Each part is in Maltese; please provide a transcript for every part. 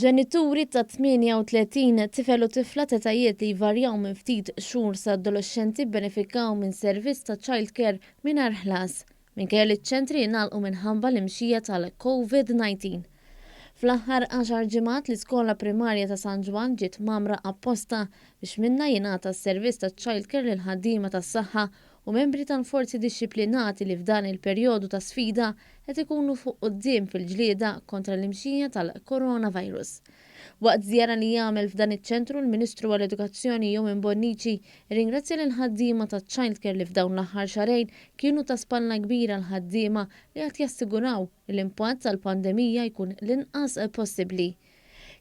Ġenituri ta' 38 tifel u tifla t'etajiet li jvarjaw minn ftit xhur sa adoloxxenti bbenefikaw minn servizz ta' childcare mingħajr ħlas, minkejja li ċ-ċentri ingħalqu minħabba l-imxija tal-Covid-19. Fl-aħħar għaxar ġimgħat l-iskola primarja ta' San Ġwann ġiet mgħammra apposta biex minnha jingħata s-servizz ta' childcare lill-ħaddiema tas-saħħa u membri tal-forzi dixxiplinati li f'dan il-perjodu ta' sfida qed ikunu fuq quddiem fil-ġlieda kontra l-imxija tal-coronavirus. Waqt żjara li għamel f'dan iċ-ċentru l-Ministru għall-Edukazzjoni Owen Bonnici rringrazzja lill-ħaddiema taċ-childcare li f'dawn l-aħħar xahrejn kienu ta' spalla kbira għall-ħaddiema li qed jassiguraw li l-impatt tal-pandemija jkun l-inqas possibbli.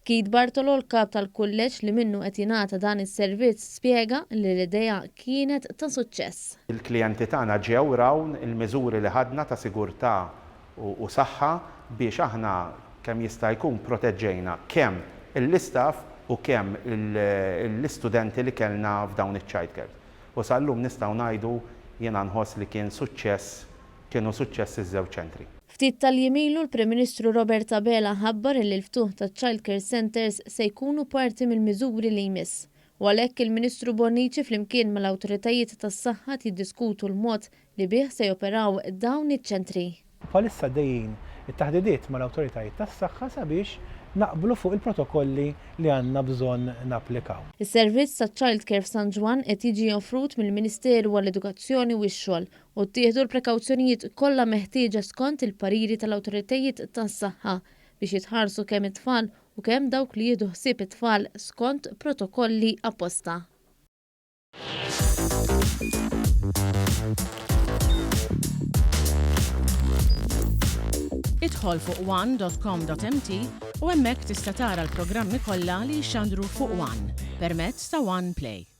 Keith Bartolo, l-Kap tal-Kulleġġ li minnu qed jingħata dan is-servizz spjega li l-idea kienet ta' suċċess. Il-klijenti tagħna ġew raw il-miżuri li ħadna ta' sigurtà u saħħa biex aħna kemm jista' jkun proteġġejna kemm l-istaff u kemm l-istudenti li kellna f'dawn iċ-childcares. U sal-lum nistgħu ngħidu jiena nħoss li kien suċċess kienu suċċess iż-żewġ ċentri. Ftit tal-jiem ilu l-Prim Ministru Robert Abela ħabbar illi l-ftuħ taċ-child care centres se jkunu parti mill-miżuri li jmiss. U għalhekk il-Ministru Bonnici flimkien mal-awtoritajiet tas-saħħa qed jiddiskutu l-mod li bih se joperaw dawn iċ-ċentri. Bħalissa għaddejjin it-taħdidiet mal-awtoritajiet tas-saħħa sabiex naqblu fuq il-protokolli li għandna bżonn napplikaw. Is-servizz taċ-child care f'San Ġwann qed jiġi offrut mill-Ministeru għall-Edukazzjoni u x-Xogħol u ttieħdu l-prekawzjonijiet kollha meħtieġa skont il-pariri tal-awtoritajiet tas-saħħa biex jitħarsu kemm it-tfal u kemm dawk li jieħdu ħsieb it-tfal skont protokolli apposta. Idħol fuq one.com.mt u hemmhekk tista' tara l-programmi kollha li jixxandru fuq One permezz ta' One Play.